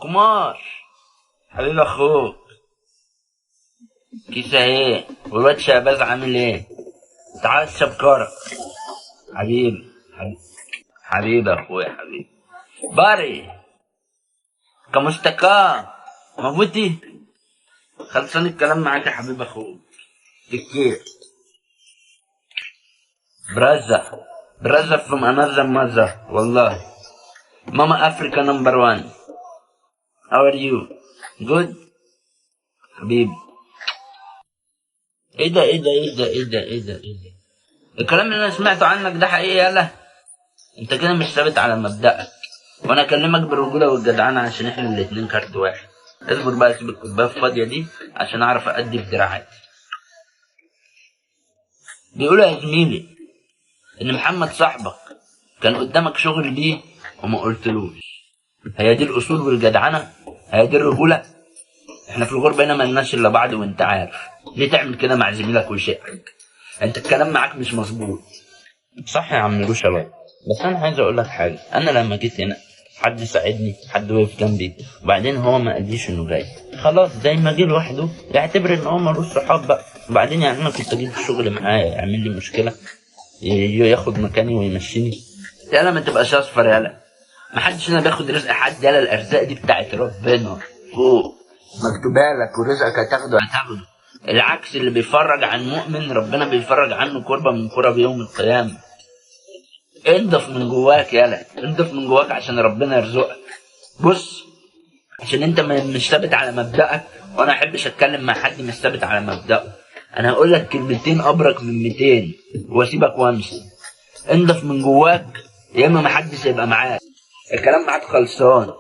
كمار حبيب اخوك، كيسة ايه؟ والواد شهباز عامل ايه؟ تعال اشرب كرك حبيبي، حبيبي حبيبي اخويا، حبيبي باري كمستكا مفوتي. خلصان الكلام معاك يا حبيب اخوك. تكير برازة برازة from another mother والله. ماما افريكا نمبر 1. How are you? Good? حبيبي. ايه ده ايه ده ايه ده ايه ده ايه ده ايه ده؟ الكلام اللي انا سمعته عنك ده حقيقي؟ يالا انت كده مش ثابت على مبدأك، وانا اكلمك بالرجولة والجدعنة عشان احنا الاتنين كارت واحد. اصبر بقى، اسيب الكوبايه الفاضية دي عشان اعرف ادي بدراعاتي. بيقولوا يا زميلي ان محمد صاحبك كان قدامك شغل ليه وما قلتلوش. هي دي الاصول والجدعنة؟ هي دي الرجولة؟ احنا في الغربة هنا مالناش الا بعض وانت عارف. ليه تعمل كده مع زميلك وشقك؟ انت الكلام معاك مش مظبوط. صح يا عم روشة بقى، بس انا عايز اقول لك حاجة. انا لما جيت هنا حد ساعدني، حد وقف جنبي، وبعدين هو ما قاليش انه جاي. خلاص زي ما جه لوحده يعتبر ان هو ملوش صحاب بقى. وبعدين انا كنت اجيب الشغل معايا يعمل لي مشكلة، ياخد مكاني ويمشيني. يالا ما تبقاش اصفر، يالا ما حدش هنا بياخد رزق حد، يالا الارزاق دي بتاعت ربنا فوق مكتوبه لك، ورزقك هتاخده هتاخده. العكس اللي بيفرج عن مؤمن ربنا بيفرج عنه كربة من كرب يوم القيامة. انضف من جواك، يالا انضف من جواك عشان ربنا يرزقك. بص، عشان انت مش ثابت على مبدأك، وانا احبش اتكلم مع حد مش ثابت على مبدأه. انا هقول لك كلمتين ابرك من 200 واسيبك وامشي. انضف من جواك يا اما محدش هيبقى معاك. الكلام معاك خلصان.